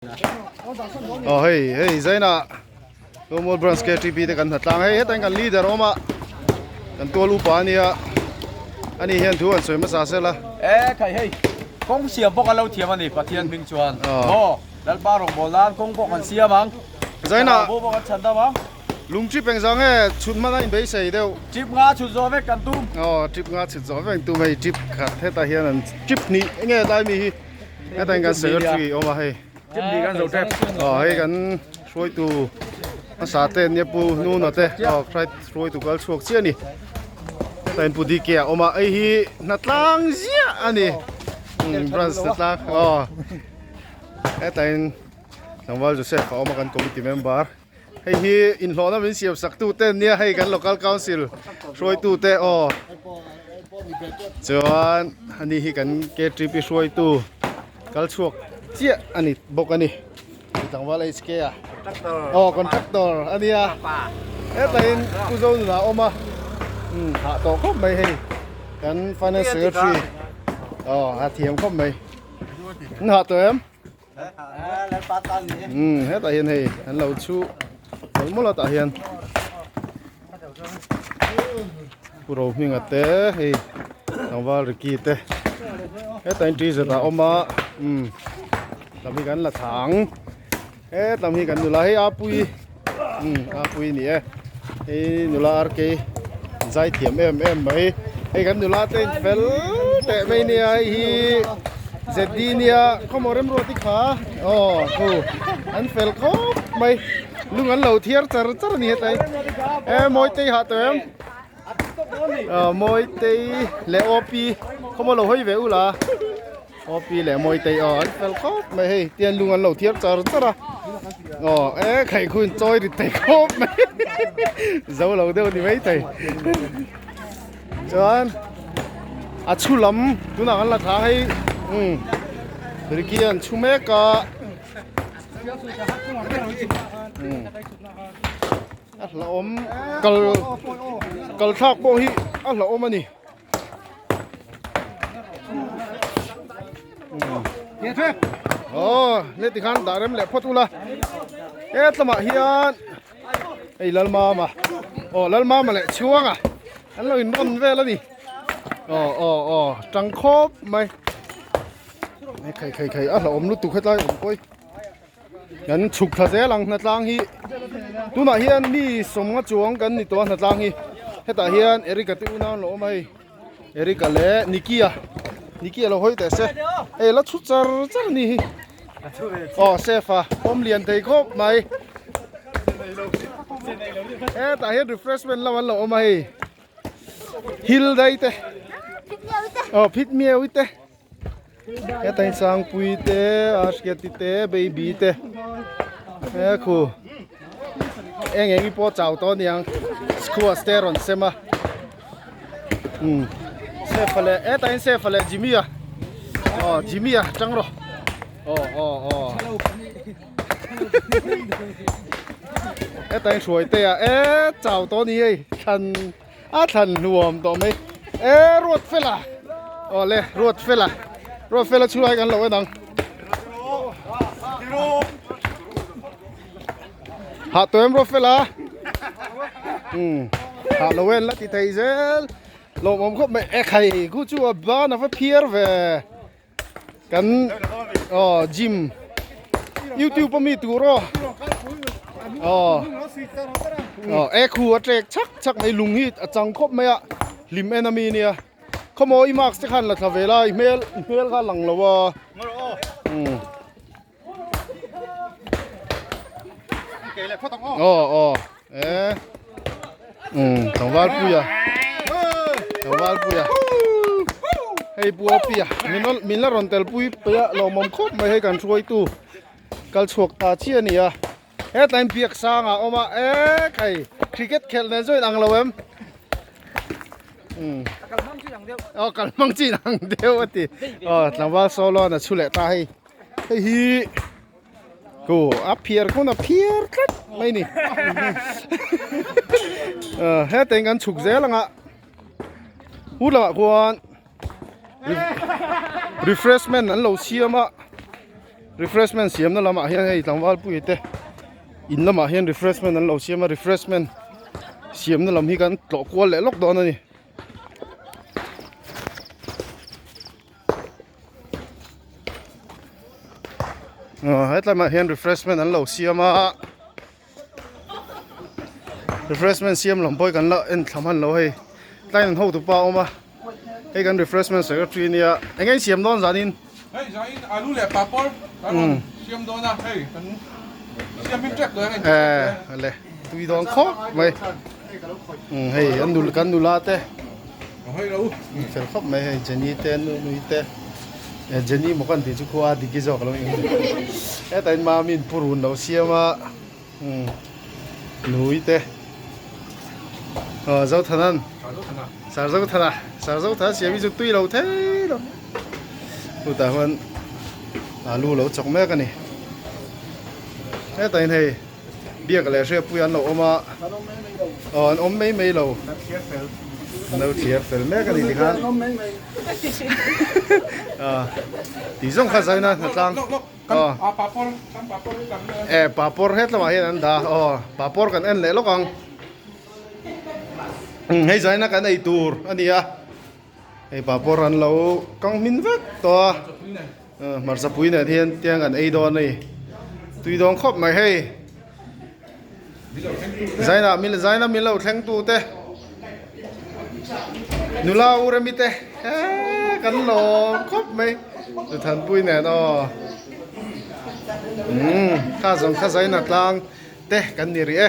Aw hei hei zaina Normal Branch KTP te kan hnatlang hei hetain kan leader awm a kan tual upa ania ani hian thu an sawi hmasa sela E khai hei kawng siam pawh kan lo thiam ani Pathian hming chuan maw Lalpa rawngbâwl nan kawng pawh kan siam ang Zaina Thlarau pawh kan chhan dam ang Lung trip engzah nge chhut hman a inbeisei deuh Trip nga chhut zawh vek kan tum Aw trip nga chhut zawh vek an tum hei trip khat hetah hian an trip hnih nge tlai mi hi Heta hian kan secretary awm a hei aw hei kan hruaitu hmasa te ania pu Nuna te aw hruaitu kal chhuak chiah a ni heta hian pu D K a awm a hei hi hnatlang ziah a ni branch hnatlang aw heta hian tlangval Joseph a awm a kan committee member. Hei hi inhlawhna min siam sak tu te ania hei kan local council hruaitu te aw chuan ani hi kan K_T_P hruaitu kal chhuak chiah a ni bawk a ni tlangval H_K a aw contractor a nia hetah in Pu Zonuna a awm a umm hah tawh khawp mai hei kan finance secretary aw a thiam khawp mai an hah tawh em. Umm hetah hian hei an lo chhu mawlh mawlh a tah hian Pu Rohminga te hei tlangval Ricky te hetah hian t shirt a awm a umm lam hi kan la thla ang helam hi kan nula hei Apuii umm Apuii a ni e hei nula R K zai thiam em em mai hei kan nula te in fel teh mai nia hei hi Z D nia khawmaw remruat i kha aw khu an fel khawp mai lung an lo thiar char char a ni hetlai e mawitei hah tawh em aw mawitei leh O P khawmaw lo hawi ve ula. Aw pi leh Mawitei aw an fel khawp mai hei tian lung an lo thiar char char a aw e khai khu in chawi rit thei khawp mai zo lo deuh ni mai thei chuan a chhu lam tunah kan la thla hei um Ricky an chhu mek a um a hlauhawm kal kal thlak pawh hi a hlauhawm a ni. Aw le tikhan dah rem leh phawt ula he tlamah hian hei Lalmama aw Lalmama leh Chhuanga an lo in rawn vel a ni aw aw aw tang khawp mai khai khai khai a hlauhawm lutuk hetlai awm pawi kan chhuk thla zel ang hnatlang hi tunah hian mi sawmnga chuang kan ni tawh a hnatlang hi hetah hian Eric-a te unau an lo awm a hei Eric-a leh Nicky-a Nicky-a lo hawi teh se hei la chhut char char a ni hi aw safe a pawm lian thei khawp mai hetah hian refreshment lam an lo awm a hei hil dai te aw phit miau te. Heta hi Sangpui te Ashketi te Baby te he khu eng eng hi pawh chau tawh aniang squash te a rawn sem a umm Sefa leh hetah hian Sefa leh Jimmy a aw Jimmy a tang rawh aw aw aw hetah hian Hruaitea e chau tawh a ni hei thlan A thlan hnuam tawh mai e ruat fela aw le ruat fela ruat fela chhunah hian kan lo en ang hah tawh em ruat fela um hah lo en la ti thei zel lawmawm khawp mai e khai khu chu a ban a va phiar ve kan aw gym youtube a mi tur aw aw aw e khu a tlek chak chak mai lung hi a chang khawp mai a hlim en ami nia khawmaw i mask te khan la thla ve la i hmel i hmel kha a lang lo a umm aw aw e umm tlangval puia tlangval puia hei pua pia min rawn min la rawn tel pui pei a lawmawm khawp mai hei kan hruaitu kal chhuak ta chiah a ni a hetlai in biak sang ah a awm a e khai cricket khelh nen zawh in ang lo em umm aw kal hmang chin ang deuh a ti aw tlangval solo an a chhu leh ta hei hei hi Ku a phiar khawn a phiar tlat mai ni hetah kan chhuk zel anga hu lamah khuan refreshment an lo siam a. Refreshment siamna lamah hian hei tlangval pui te in lamah hian refreshment an lo siam a refreshment siamna lam hi kan tlawh kual leh lawk dawn a ni. Aw hetlai ah hian refreshment an lo siam a refreshment siam lam pawh hi kan la en thla hman lo hei tlai an hotu pa a awm a hei kan refreshment secretary ania eng nge siam dawn zanin hei zanin alu leh papawr kan rawn siam dawn a hei kan siam hmin tep dawn a eh le tui dawn khawp mai hei an nul kan nula te Fel khawp mai hei Jenny te Nunui te Jenny maw kan tih chu khua a diki zawk lo eng hetah in mami in purun lo siam a Nui te aw Zothanan Sir Zothana Sir Zothana siam hi chu tui lo thei lo chutah chuan alu lo chawk mek a ni hetah in hei Biak leh Hriatpuia an lo awm a, aw an awm mai mai lo, an lo thliar fel mek a ni tikhan tih zawng kha zaina hnatlang aw e papawr het lamah hian an dah aw papawr kan en leh lawk ang hei zaina kan ei tur a ni a hei papawr an lo kang hmin vek tawh a. Hmarcha pui nen hian tiang kan ei dawn a ni. Tui dawn khawp mai hei. Zaina min zaina min lo thleng tu te. Nula u remi te he kan lawm khawp mai. Thanpui nen aw. Umm kha zawng kha zaina tlang te kan ni rih e.